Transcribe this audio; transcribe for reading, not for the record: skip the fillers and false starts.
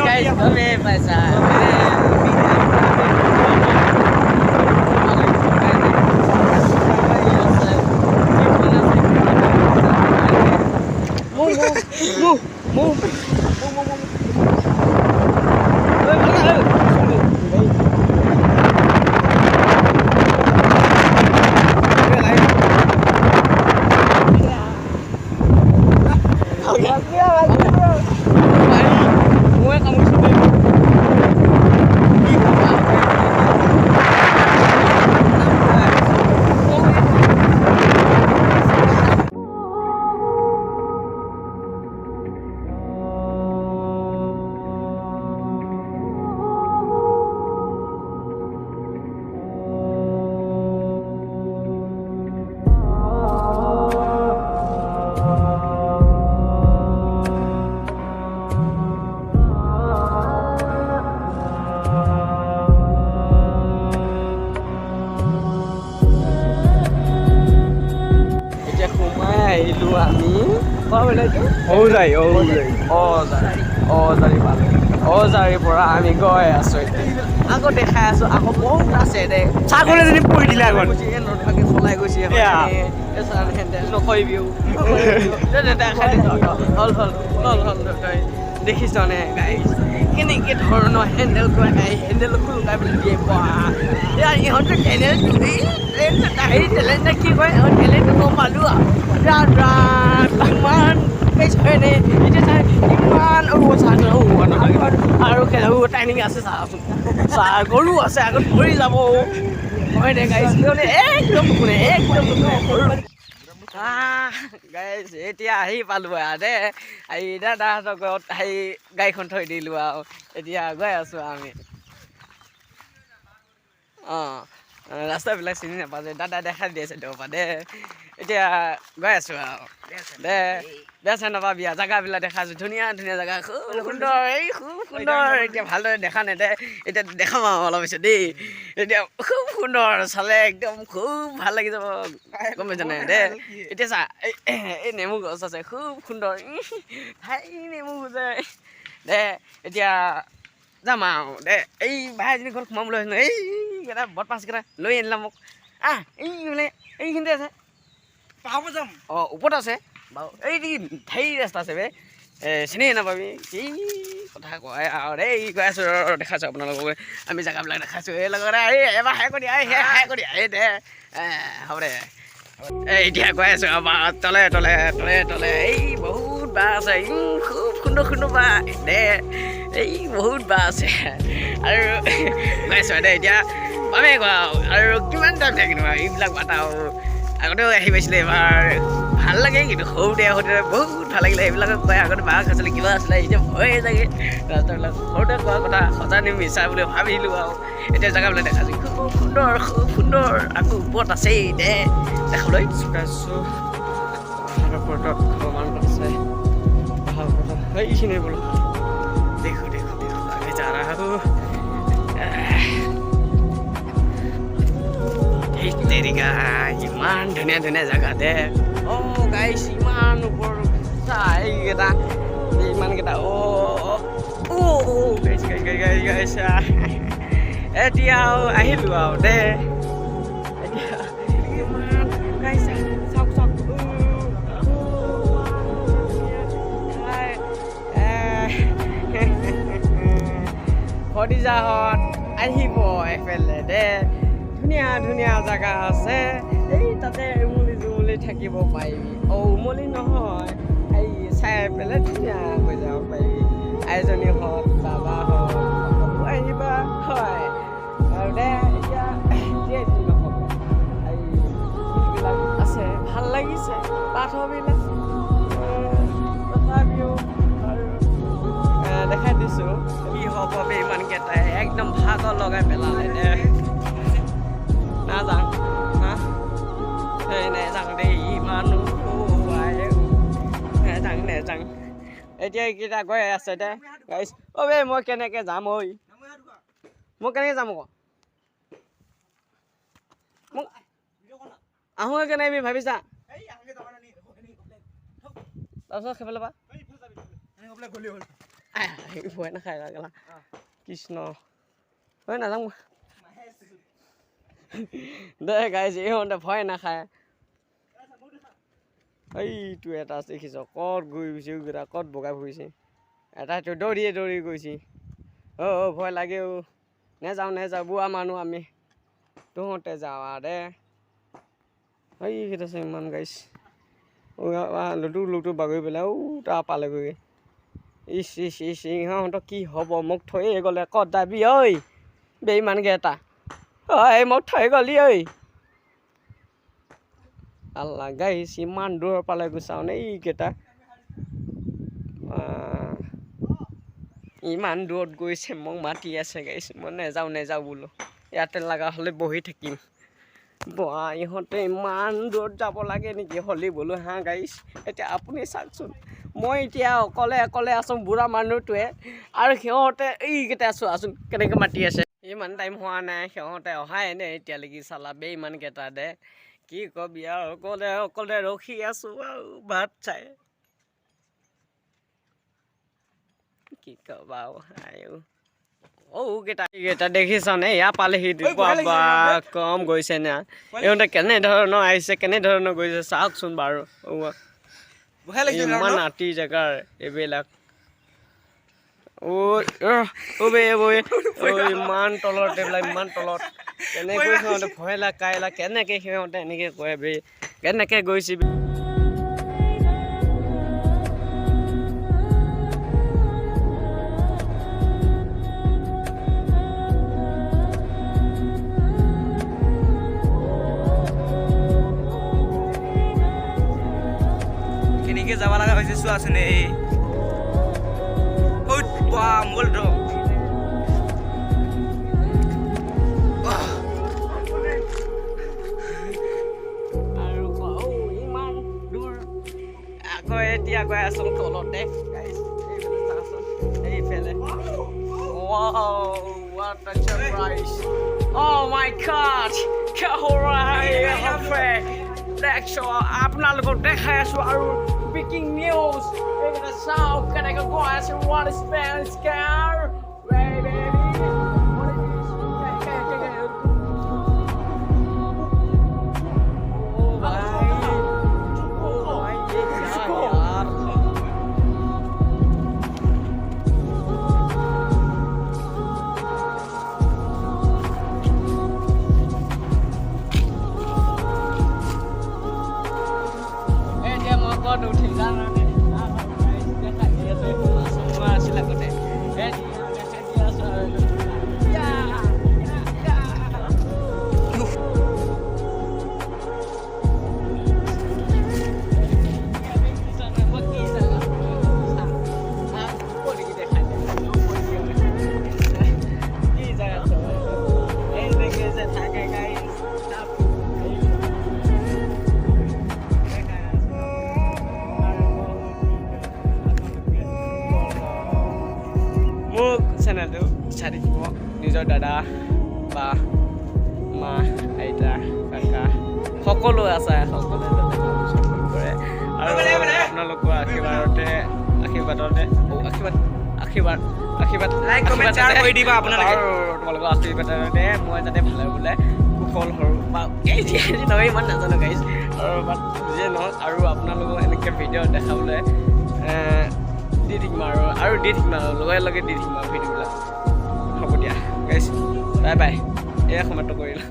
গাইছ, গমেই পাইছা। আহিলো আমি অজাৰিৰ পৰা আমি গৈ আছো। আকৌ দেখাই আছো, আকৌ বহুত আছে দে। ছাগলীজনী পৰি দিলে আগত চলাই গৈছে, নকৰিবিও। হ'ল হ'ল হ'ল হ'ল, তই দেখিছনে গাইছ কেনেকে ধৰণৰ হেণ্ডেল কৰে? গাড়ী হেণ্ডেল খোলকাই পেলাই দিয়ে। ইহঁতে টেলেণ্ট, হেৰি টেলেণ্ট নে কি কয়, টেলেণ্টটো গম পালোঁ আৰু। ইমান হয়নে এতিয়া চাই ইমান আৰু টাইমিং আছে, চাচোন চা গৰু আছে আগত মৰি যাব হয়নে গাইছ? একদম নুশুনে, একদম নুশুনে গাইছ। এতিয়া আহি পালোঁ আৰু দে, আহি দাদাহঁতৰ ঘৰত আহি গাড়ীখন থৈ দিলোঁ আৰু এতিয়া গৈ আছোঁ আমি। অঁ, ৰাস্তাবিলাক চিনি নাপাওঁ যে, দাদা দেখাই দি আছে দৌৰ দে। এতিয়া গৈ আছোঁ আৰু দে, বেয়া চেয়া নাপাবি আৰু। জেগাবিলাক দেখাইছোঁ, ধুনীয়া ধুনীয়া জেগা, খুব সুন্দৰ, এই খুব সুন্দৰ। এতিয়া ভালদৰে দেখা নাই দে, এতিয়া দেখাম আৰু অলপ পিছত দেই। এতিয়া খুব সুন্দৰ, চালে একদম খুব ভাল লাগি যাব, গম পাইছা নাই দে। এতিয়া চা, এই নেমু গছ আছে, খুব সুন্দৰ ঠাই, নেমু গছে দে। এতিয়া যাম আৰু দে। এই ভাই এজনী ঘৰত সোমাম বুলি ভাবিছিলোঁ, এইকেইটা বদমাছকেইটা লৈ আনিলা মোক। আহ, এই বোলে এইখিনিতে আছে। যাম। অঁ, ওপৰত আছে বাৰু। এই ঢেৰ ৰাস্তা আছে বে, চিনি নাপাবি কি কথা কয় আৰু দেই। গৈ আছোঁ, দেখাইছোঁ আপোনালোকক আমি জেগাবিলাক দেখাইছোঁ। এই লগতে এই এবাৰ হাই কৰি, এই হে হাই কৰি, এই দে, হ'ব দে। এই এতিয়া গৈ আছোঁ আমাৰ তলে তলে তলে তলে। এই বহুত বাঁহ আছে, খুব সুন্দৰ সুন্দৰ বাঁহ দে। এই বহুত বাঁহ আছে আৰু গৈ আছোঁ দে। এতিয়া পামেই কোৱা আৰু কিমান টাইম থাকিম আৰু। এইবিলাক বাট আৰু আগতেও আহি পাইছিলে, এবাৰ ভাল লাগে। কিন্তু সৰুতে সৰুতে বহুত ভাল লাগিলে। এইবিলাকক কয় আগতে বাঘ আছিলে, কিবা আছিলে, এতিয়া ভয়ে লাগে ৰাস্তাবিলাক। সৰুতে কোৱা কথা সঁচা নে মিছা বুলি ভাবিলোঁ আৰু। এতিয়া জেগাবিলাক দেখাইছোঁ, খুব সুন্দৰ, খুব সুন্দৰ। আকৌ ওপৰত আছেই দে দেখাবলৈ। আছোঁ আছে এইখিনি বোলো। দেখো দেখো দেখো, আগে যা रहा हूँ। তেৰিকা, ইমান ধুনীয়া ধুনীয়া জেগা দে। অ' গাইছ, ইমান ওপৰ এইকেইটা, ইমানকেইটা। অ' অ' গাইছ গাইছ গাইছ গাইছ, এতিয়া আৰু আহিলোঁ আৰু দে। এতিয়া ইমান গাইছ, চাওক চাওক। ভতিজাহঁত আহিব এফালে দে। ধুনীয়া ধুনীয়া জেগা আছে, এই তাতে উমলি জুমলি থাকিব পাৰিবি। অ' উমলি নহয়, এই চাই পেলাই ধুনীয়াকৈ যাব পাৰিবি। আইজনীহঁত, বাবাহঁত সকলো আহিবা হয় আৰু দে। এতিয়া যিয়ে নহওক, এই ফুলবিলাক আছে, ভাল লাগিছে পাথৰবিলাক। তথাপিও আৰু দেখাই দিছোঁ কি হ'ব। ইমানকেইটাই একদম ভাগৰ লগাই পেলালে দে। নাযাওঁ হা, এই নেযাওঁ দেই, ইমানো নেযাওঁ নেযাওঁ। এতিয়া এইকেইটা গৈ আছে দে গাইছ। অ' বে, মই কেনেকৈ যাম ঐ? মই কেনেকৈ যাম আকৌ? মোক আহোঁ কেনে ভাবিছা? তাৰপিছত সেইফালৰ পৰা ভয় নাখায় গেলা। কৃষ্ণ, ঐ নাযাওঁ মই। দে গাইছ, ইহঁতে ভয় নাখায়। এইটো এটা দেখিছ, ক'ত গৈ গৈছে এইকেইটা, ক'ত বগাই ফুৰিছে। এটাটো দৌৰিয়ে দৌৰি গৈছে। অ' অ' ভয় লাগে অ'। নেযাওঁ নেযাওঁ, বুঢ়া মানুহ আমি, তহঁতে যাওঁ দে। এইকেইটা আছে ইমান গাইছ। লুটু লুটু বাগৰি পেলাই ঔ তাৰ পালেগৈ। ইচ ইচ ইচ, ইহঁতৰ কি হ'ব, মোক থৈয়ে গ'লে। ক'ত যাবি ঐ বেইমানকেইটা? ঐ মোক থৈ গ'লি ঐ। আল্লাহ গাইছ, ইমান দূৰৰ পালেগৈ, চাওঁ এইকেইটা ইমান দূৰত গৈছে, মোক মাতি আছে গাইছ। মই নেযাওঁ নেযাওঁ বোলো, ইয়াতে লগা হ'লে বহি থাকিম। বা ইহঁতে ইমান দূৰত যাব লাগে নেকি হ'লি বোলো। হা গাইছ, এতিয়া আপুনি চাওকচোন, মই এতিয়া অকলে অকলে আছোঁ, বুঢ়া মানুহটোৱে, আৰু সিহঁতে এইকেইটা চোৱাচোন কেনেকৈ মাতি আছে। ইমান টাইম হোৱা নাই, সিহঁতে অহাই নাই এতিয়ালৈকে। চালা বেইমানকেইটা দে, কি কবি আৰু। অকলে অকলে ৰখি আছোঁ আৰু ভাত চাই, কি কবা আৰু। ঔ কেইটা কেইটা দেখিছনে, ইয়াৰ পালেহি। বাবা, কম গৈছে নে ইহঁতে? কেনেধৰণৰ আহিছে, কেনেধৰণৰ গৈছে চাওকচোন বাৰু। ইমান আতি জেগাৰ এইবিলাক। ইমান তলত এইবিলাক, ইমান তলত কেনেকৈ সিহঁতে ভয় লাগাইলা, কেনেকৈ সিহঁতে এনেকৈ কয় বে, কেনেকৈ গৈছে। কেনেকে যাব লগা হৈছে চোৱাচোন। এই বা মোবাইল। আৰু ইমান দূৰ আকৌ এতিয়া গৈ আছো তলতে। এইফালে, wow, what a surprise! Oh my God! क्या हो रहा है यहाँ पे? দেখছো, আপোনালোকক দেখাই আছো আৰু ব্ৰেকিং নিউজ এইকেইটা চাওক, কেনেকৈ গৈ আছে। What is car baby? What is this? Oh भाई, ओ भाई, ये क्या यार? এতিয়া মই ক'ত উঠিম জানানে? দেখাই দি আছো, মই আছিল আগতে, দেখাই দি আছো আৰু। ইয়া, ইয়া, ইয়া। মই কি জাগা? কি জাগা? এনেকে যে থাকে গাইছ। দেখাই আছো আৰু মোক চেনেলটো চাই থাকিব। নিজৰ দাদা বা মা, আইতা, কাকা সকলো আছে, সকলোৱে যাতে মোক ছাপোৰ্ট কৰে আৰু আপোনালোকৰ আশীৰ্বাদতে আশীৰ্বাদ আশীৰ্বাদ আশীৰ্বাদ Like, comment, share কৰি দিবা আপোনালোকে। আৰু তোমালোকৰ আশীৰ্বাদতে মই যাতে ভালে বোলে কুশল হওঁ বা এই যি নহয়, ইমান নাজানো গাইছ আৰু, বাট যিয়ে নহওক, আৰু আপোনালোকক এনেকৈ ভিডিঅ' দেখাবলৈ দি থাকিম আৰু দি থাকিম আৰু লগে লগে দি থাকিম আৰু ভিডিঅ'বিলাক। হ'ব দিয়া গাইছ, বাই বাই। এয়া সমাপ্ত কৰিলোঁ।